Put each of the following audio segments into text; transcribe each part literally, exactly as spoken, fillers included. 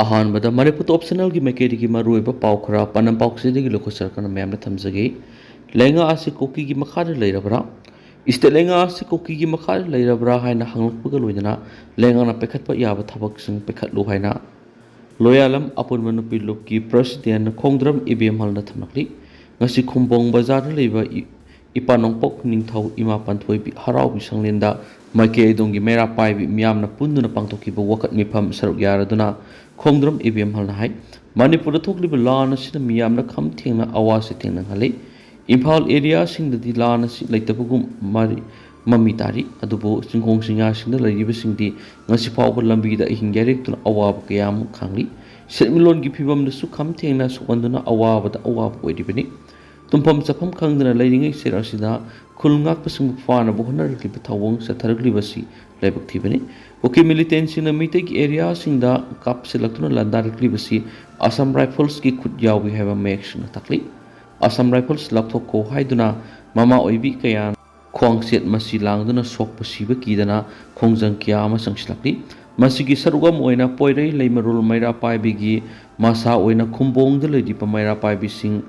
ꯑꯍꯥꯟꯕꯗ ꯃꯅꯤꯄꯨꯔ ꯇꯣꯞ ꯆꯦꯅꯦꯜꯒꯤ ꯃꯥꯏꯀꯩꯗꯒꯤ ꯃꯔꯨꯑꯣꯏꯕ ꯄꯥꯎ ꯈꯔ ꯄꯥꯟꯗꯝ ꯄꯥꯎꯆꯦꯗꯒꯤ ꯂꯧꯈꯠꯆꯔꯛꯀꯅ ꯃꯌꯥꯝꯗ ꯊꯝꯖꯒꯦ꯫ ꯂꯩꯉꯥꯛ ꯑꯁꯤ ꯀꯨꯀꯤꯒꯤ ꯃꯈꯥꯗ ꯂꯩꯔꯕ꯭ꯔꯥ? ꯏꯁꯇꯦꯠ ꯂꯩꯉꯥꯛ ꯑꯁꯤ ꯀꯨꯀꯤꯒꯤ ꯃꯈꯥꯗ ꯂꯩꯔꯕ꯭ꯔꯥ ꯍꯥꯏꯅ ꯍꯪꯂꯛꯄꯒ ꯂꯣꯏꯅꯅ ꯂꯩꯉꯥꯛꯅ ꯄꯥꯏꯈꯠꯄ ꯌꯥꯕ ꯊꯕꯛꯁꯤꯡ ꯄꯥꯏꯈꯠꯂꯨ ꯍꯥꯏꯅ ꯂꯣꯌꯥꯂꯝ ꯑꯄꯨꯟꯕ ꯅꯨꯄꯤ ꯂꯨꯞꯀꯤ ꯄ꯭ꯔꯦꯁꯤꯗꯦꯟ ꯈꯣꯡꯗ꯭ꯔꯝ ꯏꯕꯦꯝꯍꯜꯅ ꯊꯝꯂꯛꯂꯤ꯫ ꯉꯁꯤ ꯈꯨꯝꯕꯣꯡ ꯕꯖꯥꯔꯗ ꯂꯩꯕ ꯏ-, ꯏꯄꯥ ꯅꯣꯡꯄꯣꯛ ꯅꯤꯡꯊꯧ ꯏꯃꯥ ꯄꯥꯟꯊꯣꯏꯕꯤ ꯍꯔꯥꯎꯕꯤ ꯁꯪꯂꯦꯟꯗ ꯃꯥꯏꯀꯩ ꯑꯗꯣꯝꯒꯤ ꯃꯩꯔꯥ ꯄꯥꯏꯕꯤ ꯃꯤꯌꯥꯝꯅ ꯄꯨꯟꯗꯨꯅ ꯄꯥꯡꯊꯣꯛꯈꯤꯕ ꯋꯥꯀꯠ ꯃꯤꯐꯝ ꯁꯔꯨꯛ ꯌꯥꯔꯗꯨꯅ ꯈꯣꯡꯗ꯭ꯔꯝ ꯏꯕꯦꯝꯍꯜꯅ ꯍꯥꯏ, ꯃꯅꯤꯄꯨꯔꯗ ꯊꯣꯛꯂꯤꯕ ꯂꯥꯟ ꯑꯁꯤꯅ ꯃꯤꯌꯥꯝꯅ ꯈꯝ ꯊꯦꯡꯅ ꯑꯋꯥ ꯆꯩꯊꯦꯡ ꯅꯪꯍꯜꯂꯤ꯫ ꯏꯝꯐꯥꯜ ꯑꯦꯔꯤꯌꯥꯁꯤꯡꯗꯗꯤ ꯂꯥꯟ ꯑꯁꯤ ꯂꯩꯇꯕꯒꯨꯝ ꯃꯔꯤ-, ꯃꯃꯤ ꯇꯥꯔꯤ꯫ ꯑꯗꯨꯕꯨ ꯆꯤꯡꯈꯣꯡ ꯆꯤꯡꯌꯥꯁꯤꯡꯗ ꯂꯩꯔꯤꯕꯁꯤꯡꯗꯤ ꯉꯁꯤ ꯐꯥꯎꯕ ꯂꯝꯕꯤꯗ ꯑꯍꯤꯡ ꯌꯥꯔꯦꯛꯇꯨꯅ ꯑꯋꯥꯕ ꯀꯌꯥ ꯑꯃ ꯈꯥꯡꯂꯤ꯫ ꯁꯦꯟꯃꯤꯠꯂꯣꯟꯒꯤ ꯐꯤꯕꯝꯗꯁꯨ ꯈꯝ ꯊꯦꯡꯅ ꯁꯣꯛꯍꯟꯗꯨꯅ ꯑꯋꯥꯕꯗ ꯑꯋꯥꯕ ꯑꯣꯏꯔꯤꯕꯅꯤ꯫ ꯇꯨꯝꯐꯝ ꯆꯥꯐꯝ ꯈꯪꯗꯅ ꯂꯩꯔꯤꯉꯩ ꯆꯩꯔꯥꯛ ꯑꯁꯤꯗ ꯈꯨꯜ ꯉꯥꯛꯄꯁꯤꯡꯕꯨ ꯐꯥꯅꯕ ꯍꯣꯠꯅꯔꯛꯂꯤꯕ ꯊꯧꯑꯣꯡ ꯆꯠꯊꯔꯛꯂꯤꯕꯁꯤ ꯂꯥꯏꯕꯛ ꯊꯤꯕꯅꯤ꯫ ꯀꯨꯀꯤ ꯃꯤꯂꯤꯇꯦꯟꯁꯤꯡꯅ ꯃꯤꯇꯩꯒꯤ ꯑꯦꯔꯤꯌꯥꯁꯤꯡꯗ ꯀꯥꯞꯁꯤꯜꯂꯛꯇꯨꯅ ꯂꯥꯟꯗꯥꯔꯛꯂꯤꯕꯁꯤ ꯑꯁꯥꯝ ꯔꯥꯏꯐꯜꯁꯀꯤ ꯈꯨꯠ ꯌꯥꯎꯏ ꯍꯥꯏꯕ ꯃꯌꯦꯛ ꯁꯦꯡꯅ ꯇꯥꯛꯂꯤ꯫ ꯑꯁꯥꯝ ꯔꯥꯏꯐꯜꯁ ꯂꯥꯎꯊꯣꯛꯈꯣ ꯍꯥꯏꯗꯨꯅ ꯃꯃꯥ ꯑꯣꯏꯕꯤ ꯀꯌꯥꯅ ꯈ꯭ꯋꯥꯡꯆꯦꯠ ꯃꯁꯤ ꯂꯥꯡꯗꯨꯅ ꯁꯣꯛꯄ ꯁꯤꯕ ꯀꯤꯗꯅ ꯈꯣꯡꯖꯪ ꯀꯌꯥ ꯑꯃ ꯆꯪꯁꯤꯜꯂꯛꯂꯤ꯫ ꯃꯁꯤꯒꯤ ꯁꯔꯨꯛ ꯑꯃ ꯑꯣꯏꯅ ꯄꯣꯏꯔꯩ ꯂꯩꯃꯔꯣꯜ ꯃꯩꯔꯥ ꯄꯥꯏꯕꯤꯒꯤ ꯃꯁꯥ ꯑꯣꯏꯅ ꯈꯨꯝꯕꯣꯡꯗ ꯂꯩꯔꯤꯕ ꯃꯩꯔꯥ ꯄꯥꯏꯕꯤꯁꯤꯡ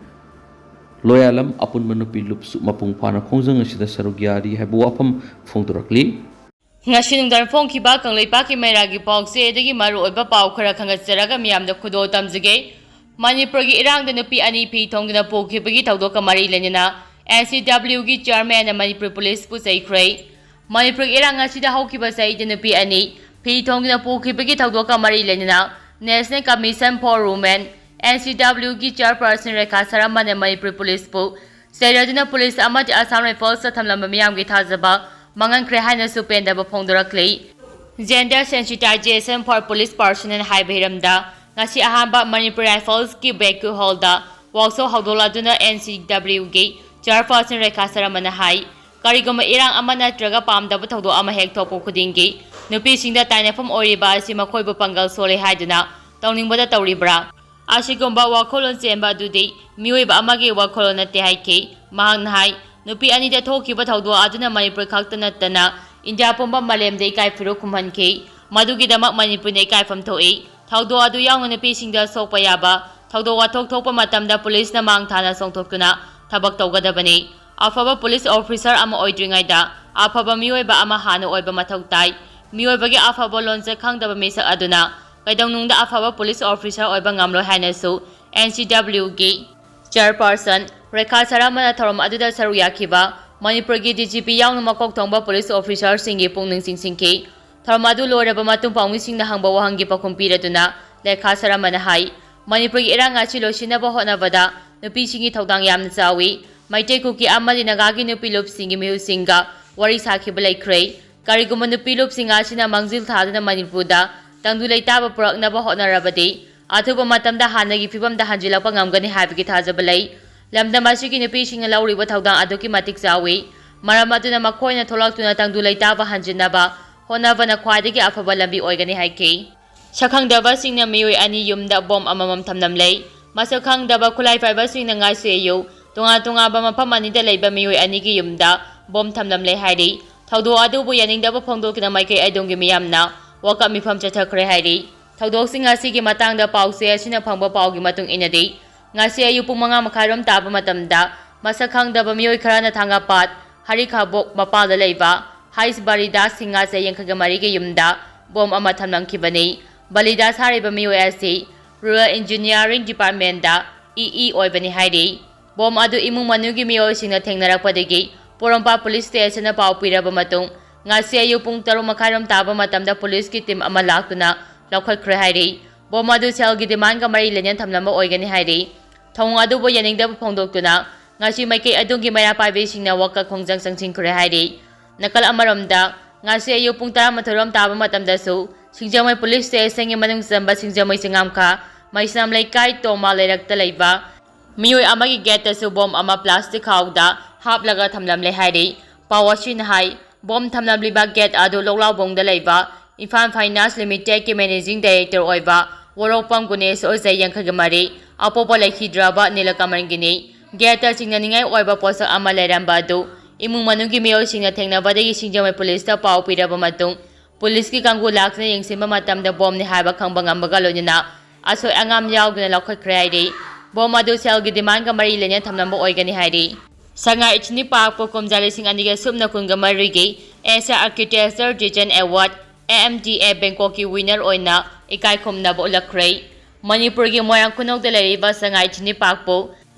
ꯂꯣꯌꯥꯂꯝ ꯑꯄꯨꯟꯕ ꯅꯨꯄꯤ ꯂꯨꯞꯁꯨ ꯃꯄꯨꯡ ꯐꯥꯅ ꯈꯣꯡꯖꯪ ꯑꯁꯤꯗ ꯁꯔꯨꯛ ꯌꯥꯔꯤ ꯍꯥꯏꯕ ꯋꯥꯐꯝ ꯐꯣꯡꯗꯣꯔꯛꯂꯤ꯫ ꯉꯁꯤ ꯅꯨꯡꯗꯥꯡ ꯐꯣꯡꯈꯤꯕ ꯀꯪꯂꯩꯄꯥꯛꯀꯤ ꯃꯩꯔꯥꯒꯤ ꯄꯥꯎꯆꯦꯗꯒꯤ ꯃꯔꯨꯑꯣꯏꯕ ꯄꯥꯎ ꯈꯔ ꯈꯪꯒꯠꯆꯔꯒ ꯃꯤꯌꯥꯝꯗ ꯈꯨꯗꯣꯜ ꯇꯝꯖꯒꯦ꯫ ꯃꯅꯤꯄꯨꯔꯒꯤ ꯏꯔꯥꯡꯗ ꯅꯨꯄꯤ ꯑꯅꯤ ꯐꯤ ꯊꯣꯡꯗꯨꯅ ꯄꯨꯈꯤꯕꯒꯤ ꯊꯧꯗꯣꯛꯀ ꯃꯔꯤ ꯂꯩꯅꯅ ꯑꯦꯟ ꯁꯤ ꯗꯕ꯭ꯂꯤꯎꯒꯤ ꯆꯤꯌꯔꯃꯦꯟꯅ ꯃꯅꯤꯄꯨꯔ ꯄꯨꯂꯤꯁꯄꯨ ꯆꯩꯈ꯭ꯔꯦ꯫ ꯃꯅꯤꯄꯨꯔꯒꯤ ꯏꯔꯥꯡ ꯑꯁꯤꯗ ꯍꯧꯈꯤꯕ ꯆꯍꯤꯗ ꯅꯨꯄꯤ ꯑꯅꯤ ꯐꯤ ꯊꯣꯡꯗꯨꯅ ꯄꯨꯈꯤꯕꯒꯤ ꯊꯧꯗꯣꯛꯀ ꯃꯔꯤ ꯂꯩꯅꯅ National Commission for Women, N C ꯗꯕ꯭ꯂꯤꯎꯒꯤ ꯆꯤꯌꯔꯄꯔꯁꯟ ꯔꯦꯈꯥ ꯁꯔꯃꯅ ꯃꯅꯤꯄꯨꯔ ꯄꯨꯂꯤꯁꯄꯨ ꯆꯩꯔꯗꯨꯅ ꯄꯨꯂꯤꯁ ꯑꯃꯗꯤ ꯑꯁꯥꯝ ꯔꯥꯏꯐꯜꯁꯇ ꯊꯝꯂꯝꯕ ꯃꯤꯌꯥꯝꯒꯤ ꯊꯥꯖꯕ ꯃꯥꯡꯍꯟꯈ꯭ꯔꯦ ꯍꯥꯏꯅꯁꯨ ꯄꯦꯟꯗꯕ ꯐꯣꯡꯗꯣꯔꯛꯂꯤ꯫ Gender sensitization for police personnel ꯍꯥꯏꯕ ꯍꯤꯔꯝꯗ ꯉꯁꯤ ꯑꯍꯥꯟꯕ ꯃꯅꯤꯄꯨꯔ ꯔꯥꯏꯐꯜꯁꯀꯤ ꯕꯦꯡꯀ꯭ꯋꯦꯠ ꯍꯣꯜꯗ ꯋꯥꯛꯁꯣꯞ ꯍꯧꯗꯣꯛꯂꯗꯨꯅ ꯑꯦꯟ ꯁꯤ ꯗꯕ꯭ꯂꯤꯎꯒꯤ ꯆꯤꯌꯔꯄꯔꯁꯟ ꯔꯦꯈꯥ ꯁꯔꯃꯅ ꯍꯥꯏ, ꯀꯔꯤꯒꯨꯝꯕ ꯏꯔꯥꯡ ꯑꯃ ꯅꯠꯇ꯭ꯔꯒ ꯄꯥꯝꯗꯕ ꯊꯧꯗꯣꯛ ꯑꯃ ꯍꯦꯛ ꯊꯣꯛꯄ ꯈꯨꯗꯤꯡꯒꯤ ꯅꯨꯄꯤꯁꯤꯡꯗ ꯇꯥꯏꯅꯐꯝ ꯑꯣꯏꯔꯤꯕ ꯑꯁꯤ ꯃꯈꯣꯏꯕꯨ ꯄꯥꯡꯒꯜ ꯁꯣꯜꯂꯦ ꯍꯥꯏꯗꯨꯅ ꯇꯧꯅꯤꯡꯕꯗ ꯇꯧꯔꯤꯕ꯭ꯔꯥ? ꯑꯁꯤꯒꯨꯝꯕ ꯋꯥꯈꯜꯂꯣꯟ ꯆꯦꯟꯕ ꯑꯗꯨꯗꯤ ꯃꯤꯑꯣꯏꯕ ꯑꯃꯒꯤ ꯋꯥꯈꯜꯂꯣꯟ ꯅꯠꯇꯦ ꯍꯥꯏꯈꯤ꯫ ꯃꯍꯥꯛꯅ ꯍꯥꯏ, ꯅꯨꯄꯤ ꯑꯅꯤꯗ ꯊꯣꯛꯈꯤꯕ ꯊꯧꯗꯣꯛ ꯑꯗꯨꯅ ꯃꯅꯤꯄꯨꯔ ꯈꯛꯇ ꯅꯠꯇꯅ ꯏꯟꯗꯤꯌꯥ ꯄꯨꯝꯕ ꯃꯥꯂꯦꯝꯗ ꯏꯀꯥꯏ ꯐꯤꯔꯨꯛ ꯈꯨꯝꯍꯟꯈꯤ꯫ ꯃꯗꯨꯒꯤꯗꯃꯛ ꯃꯅꯤꯄꯨꯔꯅ ꯏꯀꯥꯏꯐꯝ ꯊꯣꯛꯏ꯫ ꯊꯧꯗꯣꯛ ꯑꯗꯨ ꯌꯥꯎꯅ ꯅꯨꯄꯤꯁꯤꯡꯗ ꯁꯣꯛꯄ ꯌꯥꯕ ꯊꯧꯗꯣꯛ ꯋꯥꯊꯣꯛ ꯊꯣꯛꯄ ꯃꯇꯝꯗ ꯄꯨꯂꯤꯁꯅ ꯃꯥꯡ ꯊꯥꯅ ꯆꯣꯡꯊꯣꯛꯇꯨꯅ ꯊꯕꯛ ꯇꯧꯒꯗꯕꯅꯤ꯫ ꯑꯐꯕ ꯄꯨꯂꯤꯁ ꯑꯣꯐꯤꯁꯥꯔ ꯑꯃ ꯑꯣꯏꯗ꯭ꯔꯤꯉꯩꯗ ꯑꯐꯕ ꯃꯤꯑꯣꯏꯕ ꯑꯃ ꯍꯥꯟꯅ ꯑꯣꯏꯕ ꯃꯊꯧ ꯇꯥꯏ꯫ ꯃꯤꯑꯣꯏꯕꯒꯤ ꯑꯐꯕ ꯂꯣꯟꯆꯠ ꯈꯪꯗꯕ ꯃꯤꯁꯛ ꯑꯗꯨꯅ ꯀꯩꯗꯧꯅꯨꯡꯗ ꯑꯐꯕ ꯄꯨꯂꯤꯁ ꯑꯣꯐꯤꯁꯥꯔ ꯑꯣꯏꯕ ꯉꯝꯂꯣꯏ ꯍꯥꯏꯅꯁꯨ N C W ꯒꯤ ꯆꯦꯌꯔꯄꯥꯔꯁꯟ ꯔꯦꯈꯥ ꯁꯔꯃꯅ ꯊꯧꯔꯝ ꯑꯗꯨꯗ ꯁꯔꯨꯛ ꯌꯥꯈꯤꯕ ꯃꯅꯤꯄꯨꯔꯒꯤ D G P ꯌꯥꯎꯅ ꯃꯀꯣꯛ ꯊꯣꯡꯕ ꯄꯨꯂꯤꯁ ꯑꯣꯐꯤꯁꯥꯔꯁꯤꯡꯒꯤ ꯄꯨꯛꯅꯤꯡ ꯆꯤꯡꯁꯤꯟꯈꯤ꯫ ꯊꯧꯔꯝ ꯑꯗꯨ ꯂꯣꯏꯔꯕ ꯃꯇꯨꯡ ꯄꯥꯎꯃꯤꯁꯤꯡꯅ ꯍꯪꯕ ꯋꯥꯍꯪꯒꯤ ꯄꯥꯎꯈꯨꯝ ꯄꯤꯔꯗꯨꯅ ꯔꯦꯈꯥ ꯁꯔꯃꯅ ꯍꯥꯏ, ꯃꯅꯤꯄꯨꯔꯒꯤ ꯏꯔꯥꯡ ꯑꯁꯤ ꯂꯣꯏꯁꯤꯟꯅꯕ ꯍꯣꯠꯅꯕꯗ ꯅꯨꯄꯤꯁꯤꯡꯒꯤ ꯊꯧꯗꯥꯡ ꯌꯥꯝꯅ ꯆꯥꯎꯏ꯫ ꯃꯩꯇꯩ, ꯀꯨꯀꯤ ꯑꯃꯗꯤ ꯅꯥꯒꯥꯒꯤ ꯅꯨꯄꯤ ꯂꯨꯞꯁꯤꯡꯒꯤ ꯃꯤꯍꯨꯠꯁꯤꯡꯒ ꯋꯥꯔꯤ ꯁꯥꯈꯤꯕ ꯂꯩꯈ꯭ꯔꯦ꯫ ꯀꯔꯤꯒꯨꯝꯕ ꯅꯨꯄꯤ ꯂꯨꯞꯁꯤꯡ ꯑꯁꯤꯅ ꯃꯥꯡꯖꯤꯜ ꯊꯥꯗꯨꯅ ꯃꯅꯤꯄꯨꯔꯗ ꯇꯪꯗꯨ ꯂꯩꯇꯥꯕ ꯄꯨꯔꯛꯅꯕ ꯍꯣꯠꯅꯔꯕꯗꯤ, ꯑꯊꯨꯕ ꯃꯇꯝꯗ ꯍꯥꯟꯅꯒꯤ ꯐꯤꯕꯝꯗ ꯍꯟꯖꯤꯜꯂꯛꯄ ꯉꯝꯒꯅꯤ ꯍꯥꯏꯕꯒꯤ ꯊꯥꯖꯕ ꯂꯩ꯫ ꯂꯝꯗꯝ ꯑꯁꯤꯒꯤ ꯅꯨꯄꯤꯁꯤꯡꯅ ꯂꯧꯔꯤꯕ ꯊꯧꯗꯥꯡ ꯑꯗꯨꯛꯀꯤ ꯃꯇꯤꯛ ꯆꯥꯎꯏ꯫ ꯃꯔꯝ ꯑꯗꯨꯅ ꯃꯈꯣꯏꯅ ꯊꯣꯛꯂꯛꯇꯨꯅ ꯇꯪꯗꯨ ꯂꯩꯇꯥꯕ ꯍꯟꯖꯤꯟꯅꯕ ꯍꯣꯠꯅꯕꯅ ꯈ꯭ꯋꯥꯏꯗꯒꯤ ꯑꯐꯕ ꯂꯝꯕꯤ ꯑꯣꯏꯒꯅꯤ ꯍꯥꯏꯈꯤ꯫ ꯁꯛꯈꯪꯗꯕꯁꯤꯡꯅ ꯃꯤꯑꯣꯏ ꯑꯅꯤ ꯌꯨꯝꯗ ꯕꯣꯝ ꯑꯃꯃꯝ ꯊꯝꯂꯝꯂꯦ꯫ ꯃꯁꯛ ꯈꯪꯗꯕ ꯈꯨꯠꯂꯥꯏ ꯄꯥꯏꯕꯁꯤꯡꯅ ꯉꯁꯤ ꯑꯌꯨꯛ ꯇꯣꯉꯥꯟ ꯇꯣꯉꯥꯟꯕ ꯃꯐꯝ ꯑꯅꯤꯗ ꯂꯩꯕ ꯃꯤꯑꯣꯏ ꯑꯅꯤꯒꯤ ꯌꯨꯝꯗ ꯕꯣꯝ ꯊꯝꯂꯝꯂꯦ ꯍꯥꯏꯔꯤ꯫ ꯊꯧꯗꯣꯛ ꯑꯗꯨꯕꯨ ꯌꯥꯅꯤꯡꯗꯕ ꯐꯣꯡꯗꯣꯛꯇꯨꯅ ꯃꯥꯏꯀꯩ ꯑꯗꯣꯝꯒꯤ ꯃꯤꯌꯥꯝꯅ ꯋꯥꯀꯠ ꯃꯤꯐꯝ ꯆꯠꯊꯈ꯭ꯔꯦ ꯍꯥꯏꯔꯤ꯫ ꯊꯧꯗꯣꯛꯁꯤꯡ ꯑꯁꯤꯒꯤ ꯃꯇꯥꯡꯗ ꯄꯥꯎꯆꯦ ꯑꯁꯤꯅ ꯐꯪꯕ ꯄꯥꯎꯒꯤ ꯃꯇꯨꯡ ꯏꯟꯅꯗꯤ, ꯉꯁꯤ ꯑꯌꯨꯛ ꯄꯨꯡ ꯃꯉꯥ ꯃꯈꯥꯏꯔꯣꯝ ꯇꯥꯕ ꯃꯇꯝꯗ ꯃꯁꯛ ꯈꯪꯗꯕ ꯃꯤꯑꯣꯏ ꯈꯔꯅ ꯊꯥꯡꯒꯥꯄꯥꯠ ꯍꯔꯤꯈꯥꯕꯣꯛ ꯃꯄꯥꯜꯗ ꯂꯩꯕ ꯍꯩꯁ ꯕꯥꯔꯤꯗꯥꯁ ꯁꯤꯡꯉꯥꯁꯦ ꯌꯥꯡꯈꯩꯒ ꯃꯔꯤꯒꯤ ꯌꯨꯝꯗ ꯕꯣꯝ ꯑꯃ ꯊꯝꯂꯝꯈꯤꯕꯅꯤ꯫ ꯕꯥꯔꯤꯗꯥꯁ ꯍꯥꯏꯔꯤꯕ ꯃꯤꯑꯣꯏ ꯑꯁꯤ Rural Engineering Department ꯗ E E ꯑꯣꯏꯕꯅꯤ ꯍꯥꯏꯔꯤ꯫ ꯕꯣꯝ ꯑꯗꯨ ꯏꯃꯨꯡ ꯃꯅꯨꯡꯒꯤ ꯃꯤꯑꯣꯏꯁꯤꯡꯅ ꯊꯦꯡꯅꯔꯛꯄꯗꯒꯤ ꯄꯣꯔꯣꯝꯄꯥꯠ ꯄꯨꯂꯤꯁ ꯁ꯭ꯇꯦꯁꯟꯗ ꯄꯥꯎ ꯄꯤꯔꯕ ꯃꯇꯨꯡ, ꯉꯁꯤ ꯑꯌꯨꯛ ꯄꯨꯡ ꯇꯔꯨꯛ ꯃꯈꯥꯏꯔꯣꯝ ꯇꯥꯕ ꯃꯇꯝꯗ ꯄꯨꯂꯤꯁꯀꯤ ꯇꯤꯝ ꯑꯃ ꯂꯥꯛꯇꯨꯅ ꯂꯧꯈꯠꯈ꯭ꯔꯦ ꯍꯥꯏꯔꯤ꯫ ꯕꯣꯝ ꯑꯗꯨ ꯁꯦꯜꯒꯤ ꯗꯤꯃꯥꯟꯒ ꯃꯔꯤ ꯂꯩꯅꯅ ꯊꯝꯂꯝꯕ ꯑꯣꯏꯒꯅꯤ ꯍꯥꯏꯔꯤ꯫ ꯊꯧꯑꯣꯡ ꯑꯗꯨꯕꯨ ꯌꯥꯅꯤꯡꯗꯕ ꯐꯣꯡꯗꯣꯛꯇꯨꯅ ꯉꯁꯤ ꯃꯥꯏꯀꯩ ꯑꯗꯣꯝꯒꯤ ꯃꯩꯔꯥ ꯄꯥꯏꯕꯤꯁꯤꯡꯅ ꯋꯥꯀꯠ ꯈꯣꯡꯖꯪ ꯆꯪꯁꯤꯟꯈ꯭ꯔꯦ ꯍꯥꯏꯔꯤ꯫ ꯅꯥꯀꯜ ꯑꯃꯔꯣꯝꯗ, ꯉꯁꯤ ꯑꯌꯨꯛ ꯄꯨꯡ ꯇꯔꯥꯃꯥꯊꯣꯏꯔꯣꯝ ꯇꯥꯕ ꯃꯇꯝꯗꯁꯨ ꯁꯤꯡꯖꯃꯩ ꯄꯨꯂꯤꯁ ꯁ꯭ꯇꯦꯁꯟꯒꯤ ꯃꯅꯨꯡ ꯆꯟꯕ ꯁꯤꯡꯖꯃꯩ ꯆꯤꯉꯥꯝꯈꯥ ꯃꯩꯁꯅꯥꯝ ꯂꯩꯀꯥꯏ ꯇꯣꯃꯥ ꯂꯩꯔꯛꯇ ꯂꯩꯕ ꯃꯤꯑꯣꯏ ꯑꯃꯒꯤ ꯒꯦꯠꯇꯁꯨ ꯕꯣꯝ ꯑꯃ ꯄ꯭ꯂꯥꯁꯇꯤꯛ ꯈꯥꯎꯗ ꯍꯥꯞꯂꯒ ꯊꯝꯂꯝꯂꯦ ꯍꯥꯏꯔꯤ꯫ ꯄꯥꯎ ꯑꯁꯤꯅ ꯍꯥꯏ, ꯕꯣꯝ ꯊꯝꯂꯝꯂꯤꯕ ꯒꯦꯠ ꯑꯗꯨ ꯂꯣꯛꯂꯥꯎꯕꯣꯡꯗ ꯂꯩꯕ ꯏꯝꯐꯥꯜ ꯐꯥꯏꯅꯥꯟꯁ ꯂꯤꯃꯤꯇꯦꯗꯀꯤ ꯃꯦꯅꯦꯖꯤꯡ ꯗꯥꯏꯔꯦꯛꯇꯔ ꯑꯣꯏꯕ ꯋꯥꯔꯣꯛꯄꯝ ꯒꯨꯅꯦꯁ ꯑꯣꯏꯖꯩ, ꯌꯥꯡꯈꯩꯒ ꯃꯔꯤ, ꯑꯄꯣꯛꯄ ꯂꯩꯈꯤꯗ꯭ꯔꯕ ꯅꯤꯂꯀꯃꯜꯒꯤꯅꯤ꯫ ꯒꯦꯠꯇ ꯆꯤꯡꯅꯅꯤꯡꯉꯥꯏ ꯑꯣꯏꯕ ꯄꯣꯠꯁꯛ ꯑꯃ ꯂꯩꯔꯝꯕ ꯑꯗꯨ ꯏꯃꯨꯡ ꯃꯅꯨꯡꯒꯤ ꯃꯤꯑꯣꯏꯁꯤꯡꯅ ꯊꯦꯡꯅꯕꯗꯒꯤ ꯁꯤꯡꯖꯃꯩ ꯄꯨꯂꯤꯁꯇ ꯄꯥꯎ ꯄꯤꯔꯕ ꯃꯇꯨꯡ, ꯄꯨꯂꯤꯁꯀꯤ ꯀꯥꯡꯕꯨ ꯂꯥꯛꯇꯨꯅ ꯌꯦꯡꯁꯤꯟꯕ ꯃꯇꯝꯗ ꯕꯣꯝꯅꯤ ꯍꯥꯏꯕ ꯈꯪꯕ ꯉꯝꯕꯒ ꯂꯣꯏꯅꯅ ꯑꯁꯣꯏ ꯑꯉꯥꯝ ꯌꯥꯎꯗꯅ ꯂꯧꯈꯠꯈ꯭ꯔꯦ ꯍꯥꯏꯔꯤ꯫ ꯕꯣꯝ ꯑꯗꯨ ꯁꯦꯜꯒꯤ ꯗꯤꯃꯥꯟꯒ ꯃꯔꯤ ꯂꯩꯅꯅ ꯊꯝꯂꯝꯕ ꯑꯣꯏꯒꯅꯤ ꯍꯥꯏꯔꯤ꯫ ꯁꯉꯥꯏ ꯏꯊꯅꯤꯛ ꯄꯥꯔꯛꯄꯨ ꯀꯨꯝꯖꯥ ꯂꯤꯁꯤꯡ ꯑꯅꯤꯒ ꯁꯨꯞꯅ ꯀꯨꯟꯒ ꯃꯔꯤꯒꯤ Asia Architecture Design Award, A M D A, ꯕꯦꯡꯀꯣꯛꯀꯤ ꯋꯤꯅꯔ ꯑꯣꯏꯅ ꯏꯀꯥꯏ ꯈꯨꯝꯅꯕ ꯎꯠꯂꯛꯈ꯭ꯔꯦ꯫ ꯃꯅꯤꯄꯨꯔꯒꯤ ꯃꯣꯏꯔꯥꯡ ꯈꯨꯅꯧꯗ ꯂꯩꯔꯤꯕ ꯁꯉꯥꯏ ꯏꯊꯅꯤꯛ ꯄꯥꯔꯛꯄꯨ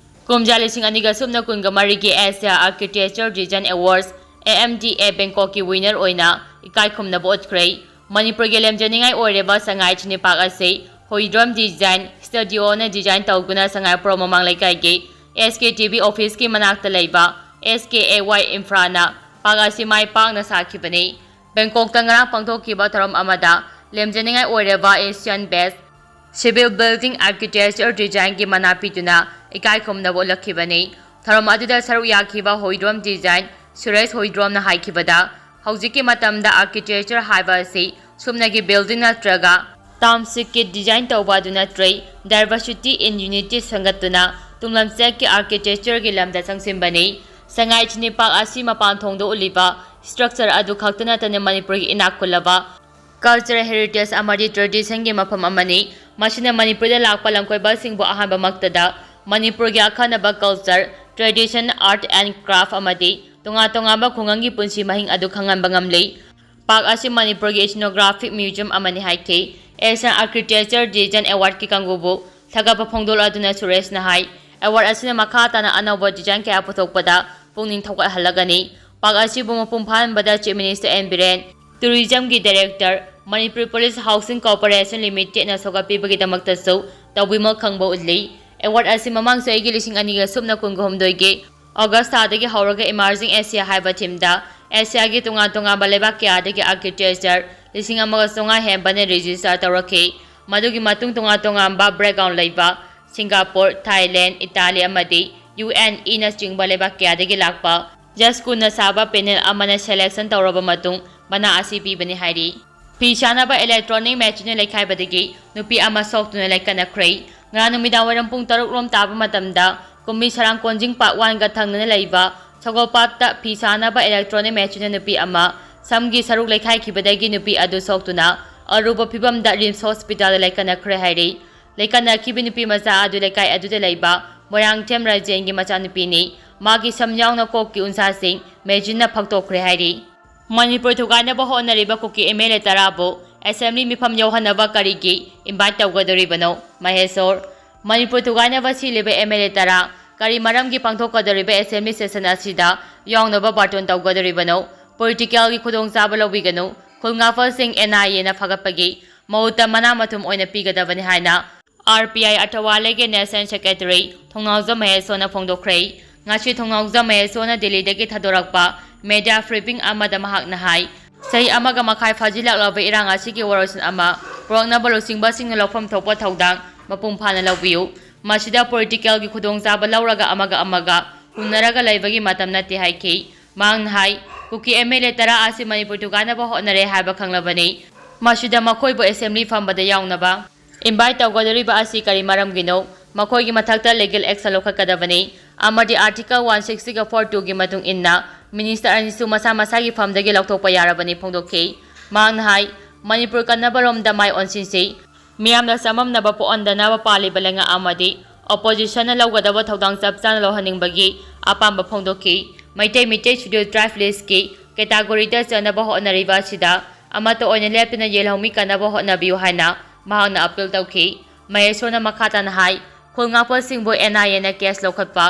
ꯀꯨꯝꯖꯥ ꯂꯤꯁꯤꯡ ꯑꯅꯤꯒ ꯁꯨꯞꯅ ꯀꯨꯟꯒ ꯃꯔꯤꯒꯤ Asia Architecture Design Awards, A M D A, ꯕꯦꯡꯀꯣꯛꯀꯤ ꯋꯤꯅꯔ ꯑꯣꯏꯅ ꯏꯀꯥꯏ ꯈꯨꯝꯅꯕ ꯎꯠꯈ꯭ꯔꯦ꯫ ꯃꯅꯤꯄꯨꯔꯒꯤ ꯂꯦꯝꯖꯅꯤꯡꯉꯥꯏ ꯑꯣꯏꯔꯕ ꯁꯉꯥꯏ ꯏꯊꯅꯤꯛ ꯄꯥꯔꯛ ꯑꯁꯤ ꯍꯣꯏꯗ꯭ꯔꯣꯝ ꯗꯤꯖꯥꯏꯟ ꯁ꯭ꯇꯨꯗꯤꯑꯣꯅ ꯗꯤꯖꯥꯏꯟ ꯇꯧꯗꯨꯅ ꯁꯉꯥꯏꯄ꯭ꯔꯧ ꯃꯃꯥꯡ ꯂꯩꯀꯥꯏꯒꯤ S K T V ꯑꯣꯐꯤꯁꯀꯤ ꯃꯅꯥꯛꯇ ꯂꯩꯕ S K A Y Infraꯅ ꯄꯥꯔꯛ ꯑꯁꯤ ꯃꯥꯏ ꯄꯥꯛꯅ ꯁꯥꯈꯤꯕꯅꯤ꯫ ꯕꯦꯡꯀꯣꯛꯇ ꯉꯔꯥꯡ ꯄꯥꯡꯊꯣꯛꯈꯤꯕ ꯊꯧꯔꯝ ꯑꯃꯗ ꯂꯦꯝꯖꯅꯤꯡꯉꯥꯏ ꯑꯣꯏꯔꯕ Asian Best Civil Building Architecture Designꯒꯤ ꯃꯅꯥ ꯄꯤꯗꯨꯅ ꯏꯀꯥꯏ ꯈꯨꯝꯅꯕ ꯎꯠꯂꯛꯈꯤꯕꯅꯤ꯫ ꯊꯧꯔꯝ ꯑꯗꯨꯗ ꯁꯔꯨꯛ ꯌꯥꯈꯤꯕ ꯍꯣꯏꯗ꯭ꯔꯣꯝ ꯗꯤꯖꯥꯏꯟ ꯁꯨꯔꯦꯁ ꯍꯣꯏꯗ꯭ꯔꯣꯝꯅ ꯍꯥꯏꯈꯤꯕꯗ, ꯍꯧꯖꯤꯛꯀꯤ ꯃꯇꯝꯗ architecture ꯍꯥꯏꯕ ꯑꯁꯤ ꯁꯨꯞꯅꯒꯤ building ꯅꯠꯇ꯭ꯔꯒ townshipꯀꯤ design ꯇꯧꯕ ꯑꯗꯨ ꯅꯠꯇ꯭ꯔꯦ, diversity in unity ꯁꯦꯝꯒꯠꯇꯨꯅ ꯇꯨꯡꯂꯝꯆꯠꯀꯤ architectureꯒꯤ ꯂꯝꯗ ꯆꯪꯁꯤꯟꯕꯅꯤ꯫ ꯁꯉꯥꯏ ꯏꯊꯅꯤꯛ ꯄꯥꯔꯛ ꯑꯁꯤ ꯃꯄꯥꯟ ꯊꯣꯡꯗ ꯎꯠꯂꯤꯕ structure ꯑꯗꯨ ꯈꯛꯇ ꯅꯠꯇꯅ ꯃꯅꯤꯄꯨꯔꯒꯤ ꯏꯅꯥꯛ ꯈꯨꯜꯂꯕ culture heritage ꯑꯃꯗꯤ traditionꯒꯤ ꯃꯐꯝ ꯑꯃꯅꯤ꯫ ꯃꯁꯤꯅ ꯃꯅꯤꯄꯨꯔꯗ ꯂꯥꯛꯄ ꯂꯝꯀꯣꯏꯕꯁꯤꯡꯕꯨ ꯑꯍꯥꯟꯕꯃꯛꯇꯗ ꯃꯅꯤꯄꯨꯔꯒꯤ ꯑꯈꯟꯅꯕ culture, tradition, art and craft ꯑꯃꯗꯤ ꯇꯣꯉꯥꯟ ꯇꯣꯉꯥꯟꯕ ꯈꯨꯡꯒꯪꯒꯤ ꯄꯨꯟꯁꯤ ꯃꯍꯤꯡ ꯑꯗꯨ ꯈꯪꯍꯟꯕ ꯉꯝꯂꯤ꯫ ꯄꯥꯔꯛ ꯑꯁꯤ ꯃꯅꯤꯄꯨꯔꯒꯤ ethnographic museum ꯑꯃꯅꯤ ꯍꯥꯏꯈꯤ꯫ Asian Architecture Design Awardꯀꯤ ꯀꯥꯡꯕꯨꯕꯨ ꯊꯥꯒꯠꯄ ꯐꯣꯡꯗꯣꯛꯂꯗꯨꯅ ꯁꯨꯔꯦꯁꯅ ꯍꯥꯏ, award ꯑꯁꯤꯅ ꯃꯈꯥ ꯇꯥꯅ ꯑꯅꯧꯕ design ꯀꯌꯥ ꯄꯨꯊꯣꯛꯄꯗ ꯄꯨꯛꯅꯤꯡ ꯊꯧꯒꯠꯍꯜꯂꯒꯅꯤ꯫ ꯄꯥꯔꯛ ꯑꯁꯤꯕꯨ ꯃꯄꯨꯡ ꯐꯥꯍꯟꯕꯗ Chief Minister N Biren, Tourismꯒꯤ Director, Manipur Police Housing Corporation Limitedꯅ ꯁꯧꯒꯠꯄꯤꯕꯒꯤꯗꯃꯛꯇꯁꯨ ꯇꯧꯕꯤꯃꯜ ꯈꯪꯕ ꯎꯠꯂꯤ꯫ Award ꯑꯁꯤ ꯃꯃꯥꯡ ꯆꯍꯤꯒꯤ ꯂꯤꯁꯤꯡ ꯑꯅꯤꯒ ꯁꯨꯞꯅ ꯀꯨꯟꯒ ꯍꯨꯝꯗꯣꯏꯒꯤ August ꯊꯥꯗꯒꯤ ꯍꯧꯔꯒ Emerging Asia ꯍꯥꯏꯕ themeꯗ Asiaꯒꯤ ꯇꯣꯉꯥꯟ ꯇꯣꯉꯥꯟꯕ ꯂꯩꯕꯥꯛ ꯀꯌꯥꯗꯒꯤ architecture ꯂꯤꯁꯤꯡ ꯑꯃꯒ ꯆꯥꯝꯃꯉꯥ ꯍꯦꯟꯕꯅ register ꯇꯧꯔꯛꯈꯤ꯫ ꯃꯗꯨꯒꯤ ꯃꯇꯨꯡ ꯇꯣꯉꯥꯟ ꯇꯣꯉꯥꯟꯕ background ꯂꯩꯕ Singapore, Thailand, Italy ꯑꯃꯗꯤ U N Eꯅꯆꯤꯡꯕ ꯂꯩꯕꯥꯛ ꯀꯌꯥꯗꯒꯤ ꯂꯥꯛꯄ judge ꯀꯨꯟꯅ ꯁꯥꯕ panel ꯑꯃꯅ selection ꯇꯧꯔꯕ ꯃꯇꯨꯡ ꯃꯅꯥ ꯑꯁꯤ ꯄꯤꯕꯅꯤ ꯍꯥꯏꯔꯤ꯫ ꯐꯤ ꯁꯥꯅꯕ electronic machineꯅ ꯂꯩꯈꯥꯏꯕꯗꯒꯤ ꯅꯨꯄꯤ ꯑꯃ ꯁꯣꯛꯇꯨꯅ ꯂꯩꯈꯠꯅꯈ꯭ꯔꯦ꯫ ꯉꯔꯥꯡ ꯅꯨꯃꯤꯗꯥꯡ ꯋꯥꯏꯔꯝ ꯄꯨꯡ ꯇꯔꯨꯛ ꯔꯣꯝ ꯇꯥꯕ ꯃꯇꯝꯗ ꯀꯨꯝꯕꯤ ꯁꯔꯥꯡ ꯀꯣꯟꯖꯤꯡ Park Oneꯒ ꯊꯪꯅꯅ ꯂꯩꯕ ꯁꯒꯣꯜꯄꯥꯠꯇ ꯐꯤ ꯁꯥꯅꯕ electronic machineꯅ ꯅꯨꯄꯤ ꯑꯃ ꯁꯝꯒꯤ ꯁꯔꯨꯛ ꯂꯩꯈꯥꯏꯈꯤꯕꯗꯒꯤ ꯅꯨꯄꯤ ꯑꯗꯨ ꯁꯣꯛꯇꯨꯅ ꯑꯔꯨꯕ ꯐꯤꯚꯝꯗ ꯔꯤꯝꯁ ꯍꯣꯁꯄꯤꯇꯥꯜꯗ ꯂꯩꯈꯠꯅꯈ꯭ꯔꯦ ꯍꯥꯏꯔꯤ꯫ ꯂꯩꯈꯠꯅꯈꯤꯕ ꯅꯨꯄꯤ ꯃꯆꯥ ꯑꯗꯨ ꯂꯩꯀꯥꯏ ꯑꯗꯨꯗ ꯂꯩꯕ ꯃꯣꯏꯔꯥꯡꯊꯦꯝ ꯔꯥꯖꯦꯟꯒꯤ ꯃꯆꯥꯅꯨꯄꯤꯅꯤ꯫ ꯃꯥꯒꯤ ꯁꯝ ꯌꯥꯎꯅ ꯀꯣꯛꯀꯤ ꯎꯟꯁꯥꯁꯤꯡ ꯃꯦꯆꯤꯟꯅ ꯐꯛꯇꯣꯛꯈ꯭ꯔꯦ ꯍꯥꯏꯔꯤ꯫ ꯃꯅꯤꯄꯨꯔ ꯊꯨꯒꯥꯏꯅꯕ ꯍꯣꯠꯅꯔꯤꯕ ꯀꯨꯀꯤ ꯑꯦꯝ ꯑꯦꯜ ꯑꯦ ꯇꯔꯥꯕꯨ ꯑꯦꯁꯦꯝꯕ꯭ꯂꯤ ꯃꯤꯐꯝ ꯌꯧꯍꯟꯅꯕ ꯀꯔꯤꯒꯤ ꯏꯟꯚꯥꯏꯠ ꯇꯧꯒꯗꯧꯔꯤꯕꯅꯣ? ꯃꯍꯦꯁꯣꯔ, ꯃꯅꯤꯄꯨꯔ ꯊꯨꯒꯥꯏꯅꯕ ꯁꯤꯜꯂꯤꯕ ꯑꯦꯝ ꯑꯦꯜ ꯑꯦ ꯇꯔꯥ ꯀꯔꯤ ꯃꯔꯝꯒꯤ ꯄꯥꯡꯊꯣꯛꯀꯗꯧꯔꯤꯕ ꯑꯦꯁꯦꯝꯕ꯭ꯂꯤ ꯁꯦꯁꯟ ꯑꯁꯤꯗ ꯌꯥꯎꯅꯕ ꯕꯥꯔꯇꯣꯟ ꯇꯧꯒꯗꯧꯔꯤꯕꯅꯣ? ꯄꯣꯂꯤꯇꯤꯀꯦꯜꯒꯤ ꯈꯨꯗꯣꯡꯆꯥꯕ ꯂꯧꯕꯤꯒꯅꯨ꯫ ꯈꯨꯜ ꯉꯥꯛꯄꯁꯤꯡ ꯑꯦꯟ ꯑꯥꯏ ꯑꯦꯅ ꯐꯒꯠꯄꯒꯤ ꯃꯍꯨꯠꯇ ꯃꯅꯥ ꯃꯊꯨꯝ ꯑꯣꯏꯅ ꯄꯤꯒꯗꯕꯅꯤ ꯍꯥꯏꯅ ꯑꯥꯔ ꯄꯤ ꯑꯥꯏ ꯑꯇꯋꯥꯂꯦꯒꯤ ꯅꯦꯁꯅꯦꯜ ꯁꯦꯀ꯭ꯔꯦꯇꯔꯤ ꯊꯣꯡꯅꯥꯎꯖꯝ ꯃꯍꯦꯁꯣꯔꯅ ꯐꯣꯡꯗꯣꯛꯈ꯭ꯔꯦ꯫ ꯉꯁꯤ ꯊꯣꯡꯅꯥꯎꯖꯝ ꯃꯍꯦꯁꯣꯔꯅ ꯗꯤꯜꯂꯤꯗꯒꯤ ꯊꯥꯗꯣꯔꯛꯄ ꯃꯦꯗꯤꯌꯥ ꯕ꯭ꯔꯤꯐꯤꯡ ꯑꯃꯗ ꯃꯍꯥꯛꯅ ꯍꯥꯏ, ꯆꯍꯤ ꯑꯃꯒ ꯃꯈꯥꯏ ꯐꯥꯖꯤꯜꯂꯛꯂꯕ ꯏꯔꯥꯡ ꯑꯁꯤꯒꯤ ꯋꯥꯔꯣꯏꯁꯤꯟ ꯑꯃ ꯄꯨꯔꯛꯅꯕ ꯂꯨꯆꯤꯡꯕꯁꯤꯡꯅ ꯂꯧꯐꯝ ꯊꯣꯛꯄ ꯊꯧꯗꯥꯡ ꯃꯄꯨꯡ ꯐꯥꯅ ꯂꯧꯕꯤꯌꯨ꯫ ꯃꯁꯤꯗ ꯄꯣꯂꯤꯇꯤꯀꯦꯜꯒꯤ ꯈꯨꯗꯣꯡꯆꯥꯕ ꯂꯧꯔꯒ ꯑꯃꯒ ꯑꯃꯒ ꯍꯨꯟꯅꯔꯒ ꯂꯩꯕꯒꯤ ꯃꯇꯝ ꯅꯠꯇꯦ ꯍꯥꯏꯈꯤ꯫ ꯃꯍꯥꯛꯅ ꯍꯥꯏ, ꯀꯨꯀꯤ ꯑꯦꯝ ꯑꯦꯜ ꯑꯦ ꯇꯔꯥ ꯑꯁꯤ ꯃꯅꯤꯄꯨꯔ ꯊꯨꯒꯥꯏꯅꯕ ꯍꯣꯠꯅꯔꯦ ꯍꯥꯏꯕ ꯈꯪꯂꯕꯅꯤ꯫ ꯃꯁꯤꯗ ꯃꯈꯣꯏꯕꯨ ꯑꯦꯁꯦꯝꯕ꯭ꯂꯤ ꯐꯝꯕꯗ ꯌꯥꯎꯅꯕ ꯏꯟꯚꯥꯏꯠ ꯇꯧꯒꯗꯧꯔꯤꯕ ꯑꯁꯤ ꯀꯔꯤ ꯃꯔꯝꯒꯤꯅꯣ? ꯃꯈꯣꯏꯒꯤ ꯃꯊꯛꯇ ꯂꯤꯒꯦꯜ ꯑꯦꯛꯁꯟ ꯂꯧꯈꯠꯀꯗꯕꯅꯤ ꯑꯃꯗꯤ ꯑꯥꯔꯇꯤꯀꯜ ꯋꯥꯟ ꯁꯤꯛꯁꯇꯤꯒ ꯐꯣꯔ ꯇꯨꯒꯤ ꯃꯇꯨꯡ ꯏꯟꯅ ꯃꯤꯅꯤꯁꯇꯔ ꯑꯅꯤꯁꯨ ꯃꯁꯥ ꯃꯁꯥꯒꯤ ꯐꯝꯗꯒꯤ ꯂꯧꯊꯣꯛꯄ ꯌꯥꯔꯕꯅꯤ ꯐꯣꯡꯗꯣꯛꯈꯤ꯫ ꯃꯍꯥꯛꯅ ꯍꯥꯏ, ꯃꯅꯤꯄꯨꯔ ꯀꯟꯅꯕꯔꯣꯝꯗ ꯃꯥꯏ ꯑꯣꯟꯁꯤꯟꯁꯤ꯫ ꯃꯤꯌꯥꯝꯗ ꯆꯃꯝꯅꯕ ꯄꯣꯛꯍꯟꯗꯅꯕ ꯄꯥꯜꯂꯤꯕ ꯂꯩꯉꯥꯛ ꯑꯃꯗꯤ ꯑꯣꯄꯣꯖꯤꯁꯟꯅ ꯂꯧꯒꯗꯕ ꯊꯧꯗꯥꯡ ꯆꯞ ꯆꯥꯅ ꯂꯧꯍꯟꯅꯤꯡꯕꯒꯤ ꯑꯄꯥꯝꯕ ꯐꯣꯡꯗꯣꯛꯈꯤ꯫ ꯃꯩꯇꯩ ꯃꯤꯇꯩ ꯁꯦꯗ꯭ꯌꯨꯜ ꯇ꯭ꯔꯥꯏꯕ ꯂꯤꯁꯀꯤ ꯀꯦꯇꯥꯒꯣꯔꯤꯗ ꯆꯟꯅꯕ ꯍꯣꯠꯅꯔꯤꯕ ꯑꯁꯤꯗ ꯑꯃꯠꯇ ꯑꯣꯏꯅ ꯂꯦꯞꯇꯅ ꯌꯦꯜꯍꯧꯃꯤ ꯀꯟꯅꯕ ꯍꯣꯠꯅꯕꯤꯌꯨ ꯍꯥꯏꯅ ꯃꯍꯥꯛꯅ ꯑꯄꯤꯜ ꯇꯧꯈꯤ꯫ ꯃꯍꯦꯁꯣꯔꯅ ꯃꯈꯥ ꯇꯥꯅ ꯍꯥꯏ, ꯈꯨꯜ ꯉꯥꯛꯄꯁꯤꯡꯕꯨ ꯑꯦꯟ ꯑꯥꯏ ꯑꯦꯅ ꯀꯦꯁ ꯂꯧꯈꯠꯄ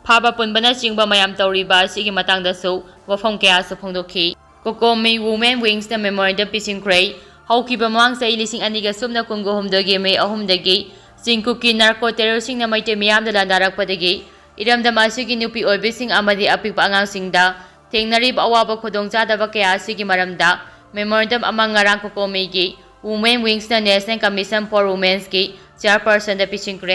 ꯐꯥꯕ ꯄꯨꯟꯕꯅꯆꯤꯡꯕ ꯃꯌꯥꯝ ꯇꯧꯔꯤꯕ ꯑꯁꯤꯒꯤ ꯃꯇꯥꯡꯗꯁꯨ ꯋꯥꯐꯝ ꯀꯌꯥꯁꯨ ꯐꯣꯡꯗꯣꯛꯈꯤ꯫ ꯀꯣꯀꯣꯃꯤ ꯋꯨꯃꯦꯟ ꯋꯤꯡꯁꯅ ꯃꯦꯃꯣꯔꯦꯟꯗꯝ ꯄꯤꯁꯤꯟꯈ꯭ꯔꯦ꯫ ꯍꯧꯈꯤꯕ ꯃꯃꯥꯡ ꯆꯍꯤ ꯂꯤꯁꯤꯡ ꯑꯅꯤꯒ ꯁꯨꯞꯅ ꯀꯨꯟꯒ ꯍꯨꯝꯗꯣꯏꯒꯤ ꯃꯦ ꯑꯍꯨꯝꯗꯒꯤ ꯆꯤꯡꯀꯨꯞꯀꯤ ꯅꯥꯔꯀꯣ ꯇꯦꯔꯣꯔꯁꯤꯡꯅ ꯃꯩꯇꯩ ꯃꯤꯌꯥꯝꯗ ꯂꯥꯟꯗꯥꯔꯛꯄꯗꯒꯤ ꯏꯔꯝꯗꯝ ꯑꯁꯤꯒꯤ ꯅꯨꯄꯤ ꯑꯣꯏꯕꯤꯁꯤꯡ ꯑꯃꯗꯤ ꯑꯄꯤꯛꯄ ꯑꯉꯥꯡꯁꯤꯡꯗ ꯊꯦꯡꯅꯔꯤꯕ ꯑꯋꯥꯕ ꯈꯨꯗꯣꯡꯆꯥꯗꯕ ꯀꯌꯥ ꯑꯁꯤꯒꯤ ꯃꯔꯝꯗ ꯃꯦꯃꯣꯔꯦꯟꯗꯝ ꯑꯃ ꯉꯔꯥꯡ ꯀꯣꯀꯣꯃꯤꯒꯤ ꯋꯨꯃꯦꯟ ꯋꯤꯡꯁꯅ ꯅꯦꯁꯅꯦꯜ ꯀꯃꯤꯁꯟ ꯐꯣꯔ ꯋꯨꯃꯦꯟꯁꯀꯤ ꯆꯤꯌꯔꯄꯔꯁꯟꯗ ꯄꯤꯁꯤꯟꯈ꯭ꯔꯦ꯫